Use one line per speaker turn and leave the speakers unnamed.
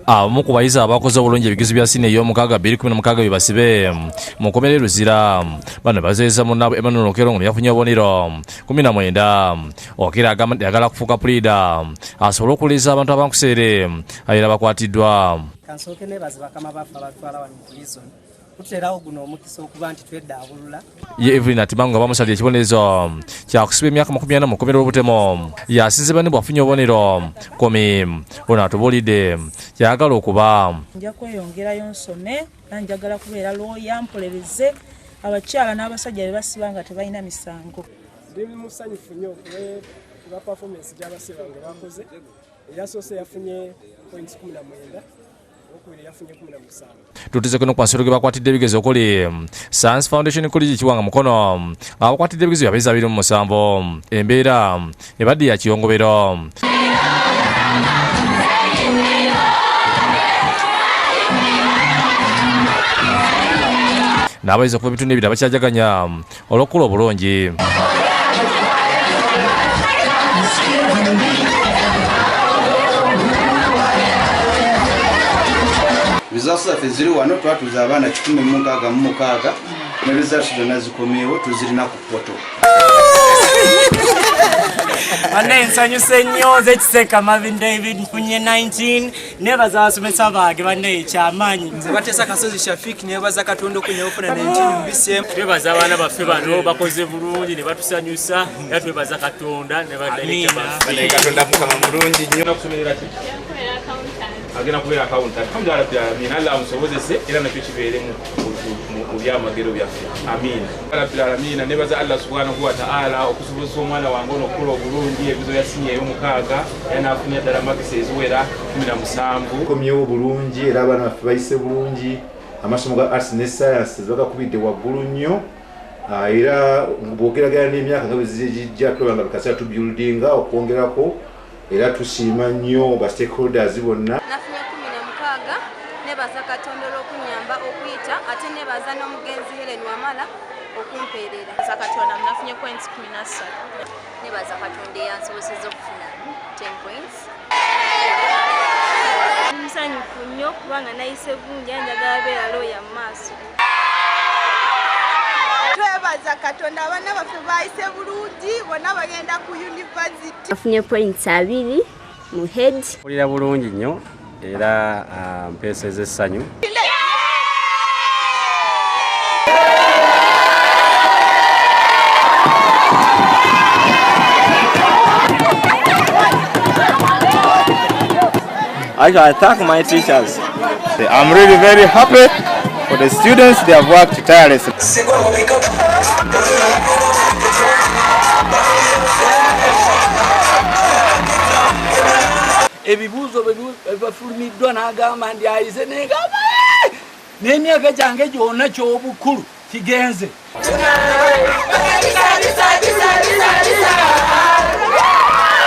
Abamu ku bayizi abakoze obulungi ebigezo bya siniya ey'omukaaga 2016 bye basibe mu nkomera e Luzira. Bano bazeeza munnaabwe Emmanuel Okello nga yafunye obubonero 19. Okello agamba nti ayagala kufuuka puliida asobole okuwuliriza abantu abankuseere era bakwatiddwa.
Kansooke neebaze bakama baffe abatwala wano mu prison kututeerawo guno omukisa okuba nti tweddaabulula.
Ye Evelyn Atimangu nga bamusalira ekibonerezo kyakusiba emyaka 40 mu kkomera olw'obutemu, yasinze banne bw'afunye obubonero 10. Ono atubuulidde kyayagala okuba.
Nja kweyongerayo nsome era njagala kubeera looya, mpolereze abakyala n'abasajja be basiba nga tebalina misango.
Ndi musanyufu nnyo olwa performance gy'abasibe bange bakoze. Eyasoose yafunye points 19, owokubiri yafunye 17.
Tutuzeko no ku masomero ge bakwatidde ebigezo okuli Science Foundation College Kiwanga Mukono, abakwatidde ebigezo byabayizi 27. Embeera ebadde ya kiyongobero. N'abayizi okuva ebitundu ebirala bakyajaganya olw'okukola obulungi.
Results zaffe ziri wano, twatuuza abaana 166 ne results zonna zikomyewo, tuzirina ku portal.
Bannaye, nsanyuse nnyo. Nze Kiseka Marvin David, nfunye 19. Nebaza abasomesa bange, bannaye kyamaanyi.
Nze Bateesa Kasozi Shafik, nebaza Katonda okunyewa okufuna 19 mu BCM.
Twebaza abaana baffe bano, bakoze bulungi ne batusanyusa, era twebaza Katonda ne badirekita baffe.
Katonda Mukama mulungi nnyo. Kusomerera ki? Agenda kubeera accountant. Alhamdulillah rabbil alamin, Allah amusobozese era nakyo kibeere mu byamagero byaffe, amin rabbil alamin. Nebaza Allah subhanahu wa ta'ala okusobozesa omwana wange ono okukola obulungi ebigezo bya siniya ey'omukaaga, era n'afunira ddala makisi eziwera 17.
Komyewo bulungi era abaana baffe bayise bulungi. Amasomo ga arts ne sciences bagakubidde waggulu nnyo. Era bw'ogeraganya n'emyaka nga bwe gijja, tulaba nga bikaseera tubuildinga okwongerako, era tusiima nnyo ba stakeholders bonna.
Nafunye 16. Nebaza Katonda olw'okunyamba okuyita, ate nebaza n'omugenzi Helen Wamala okumpeerera.
Nebaza Katonda, nafunye points 13.
Nebaza Katonda eyansobosezza okufuna 10 points.
Musanyufu nnyo kubanga nayise bulungi era njagala beera looya mu maaso.
Twebaza Katonda, abaana baffe bayise bulungi, bonna bagenda ku university.
Nafunye points 20 mu head.
Mpulira bulungi nnyo era mpeeseza essanyu.
Actually, I thank my teachers. I'm really very happy for the students. They have worked tirelessly.
Ebibuuzo bwe bafulumiddwa n'agamba nti ayize, negamba n'emyaka gyange gyonna ky'obukulu kigenze.